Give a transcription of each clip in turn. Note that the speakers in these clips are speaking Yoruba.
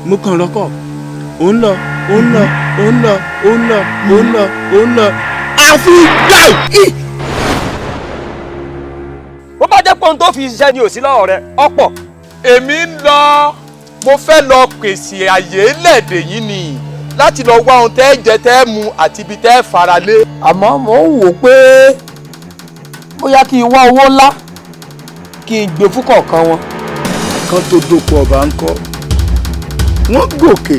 Mo kàn rọ́kọ̀, ó ń lọ, ó ń lọ, ó ń lọ, ó ń lọ, ó ń lọ, ó ń lọ, àfi gbàù. Bó bá jẹ́ pé ohun tó fi ṣiṣẹ́ ni ò sí lọ́wọ́ rẹ ọ̀pọ̀. Èmi ń lọ, mo fẹ́ lọ pèsè àyè lẹ́ẹ̀dẹ̀ yín ni láti lọ wá ohun tẹ́ jẹ, tẹ́ mu àti ibi tẹ́ fara lé. Àmọ́ mò ń wò pé bóyá kí n wá owó ńlá kí n gbé fún kọ̀ọ̀kan wọn. Kan tó dóko ọba ń kọ́, wọ́n gòkè,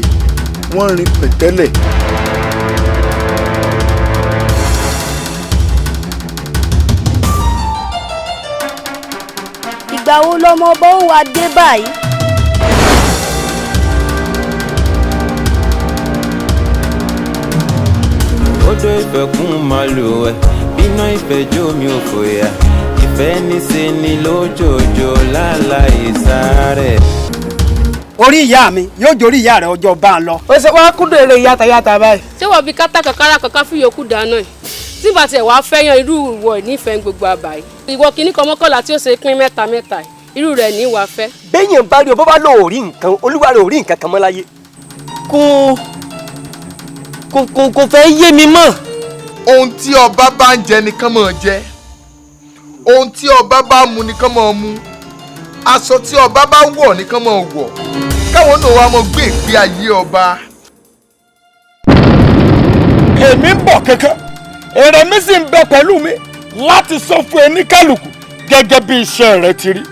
wọ́n rin pẹ̀tẹ́lẹ̀. Ìgbà wo lọmọ ọba ó wá dé báyìí? Odò ìfẹ́ kún màlúù ẹ̀ bínú ìfẹ́ jó mi ò fòyà ìfẹ́ níṣe ni lójoojó láláì sáré. Orí ìyá mi yóò jórí ìyá rẹ ọjọ́ bá ń lọ. Ó ṣe wá kúndùn eré yàtàyàtà báyìí. Ṣé wọ́n fi kátà kankan kankan fi yòókù dáná ẹ̀ tí bá tiẹ̀ wàá fẹ́yàn irú ìwọ ẹ̀ nífẹ̀ẹ́ gbogbo àbáyé ìwọ kìíní kan mọ́kànlá tí ó ṣe pín mẹ́ta mẹ́ta irú rẹ̀ ní wàá fẹ́. Béèyàn bá rí o, bó bá lò ó rí nǹkan, olúwa rẹ̀ ò rí nǹkan kan mọ́ láyé. Kò fẹ́ yé mi mọ́. Ohun tí ọba bá ń jẹ nìkan máa jẹ, ohun tí ọba bá mu nìkan máa mu, aṣọ tí ọba bá wọ̀ nìkan máa wọ̀, káwọn náà wá mọ gbé ìgbé ayé ọba. Èmi ń bọ̀ kankan, èrè mi sì ń bẹ pẹ̀lú mi láti sọ fún ẹni kálukú gẹ́gẹ́ bí iṣẹ́ rẹ̀ ti rí.